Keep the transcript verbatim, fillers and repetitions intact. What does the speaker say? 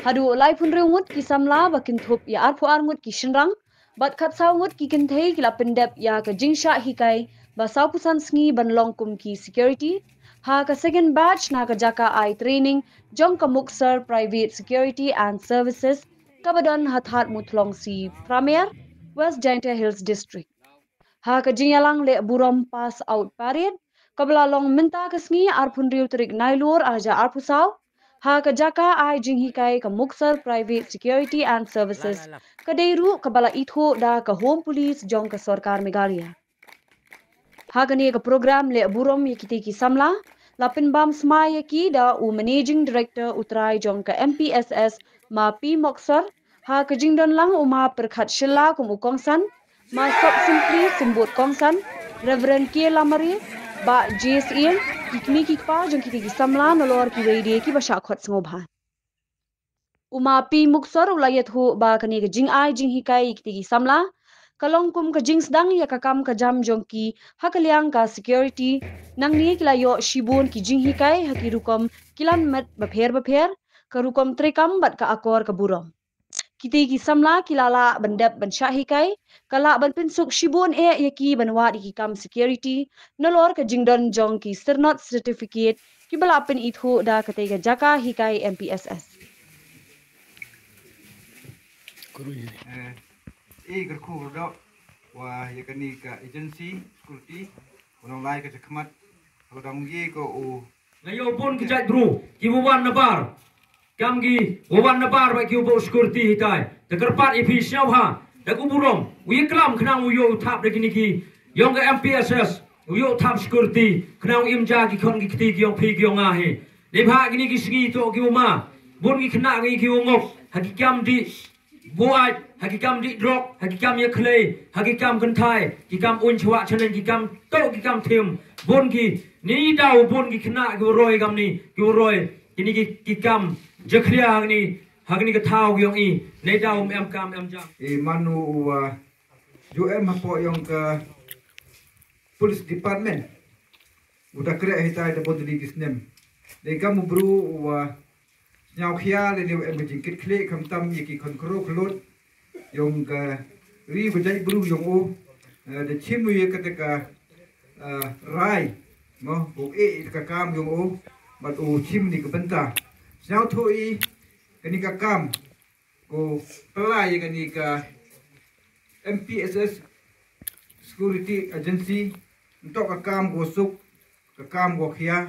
Haduh laiphew hynriew ngut ki samla ba kynthup ïa arphew ar ngut ki shynrang bad khatsaw ngut ki kynthei ki la pyndep ïa ka jingshah hikai ba sawphew san sngi ban long kum ki security ha ka second batch na ka jaka ai training jong ka Mukser Private Security and Services kaba don ha Thadmuthlong C Pramer, West Jaintia Hills District. Ha ka jingïalang leh burom pass out parade kaba la long mynta ka sngi arphew hynriew tarik Nailur arhajar arphew saw ha ka jaka ai jinghikai ka Mukser Private Security and Services, ka dei ruh kaba la ithuh da ka Home Police jong ka Sorkar Meghalaya. Ha kane ka program leh burom ïa kitei ki samla la pynbam smai ïa ki da u Managing Director u trai jong ka M P S S, Ma P Mukser, ha ka jingdon lang u Ma Pyrkhat Shylla kum u kongsan, Ma Sop Simply Symbud kongsan, Reverend K Lamare, Bah J S A, ki kmie ki kpa jong kitei ki samla nalor kiwei de kiba shah khot sngewbha. U Ma P Mukser u la ïathuh ba kane ka jingai jinghikai ïa kitei ki samla ka long kum ka jingsdang ïa ka kam ka jam jong ki ha ka liang ka security. Nangne ki la ïoh shibun ki jinghikai ha ki rukom kilan met bapher bapher, ka rukom treikam bad ka akor ka burom. Kitei ki samla ki la lah ban dep ban shah hikai, ka lah ban pynsuk shibun eh ïa ki ban wad ïa ki kam security nalor ka jingdon jong ki syrnod certificate kiba la pynithuh da katei ka jaka hikai M P S S. Eh, i kyrkhu kyrdoh wa ïa kani ka agency security wa nonglai ka jakhmat wa dang ye ko u. Nga ïoh bun ki jait bru ki wa wan nabar, kam ki wa wan nabar ba ki u bok security hitai. Te kyrpad ïa phi sngewbha da ku burom u ïa klam khnang u ïoh u thap da kini ki yong ka M P S S, u ïoh u thap security khnang u im ja ki khon ki kti ki yong phi ki yong nga hi. Dei bha kini ki sngi to ki u ma bun ki khynnah ki ki u ngop ha ki kam di buaid, ha ki kam di drok, ha ki kam ïa khlei, ha ki kam kynthai, ki kam un chwa chaneng, ki kam to ki kam thim. Bun ki ni daw bun ki khynnah ki u roi kam ni ki u roi kini ki ki kam jakhlia ha kini ha kini ka thaw ki yong i. Nei daw em kam em jam. I manu u wa ju em hapoh yong ka police department u da kreh hitai da bun da di ki snem. Dei kam u bru u wa sñiaw khia lane u em ka jingkit khlieh khamtam ïa ki khon kro khlot yong ka ri ka jait bru yong u. Eh, da chim u ïa kata ka eh, rai mo u e ka kam yong u bad u chim ni ka bynta. Sñiaw thu i kani ka kam ko pela ïa kani ka M P S S Security Agency ntok ka kam ko suk ka kam ko khia.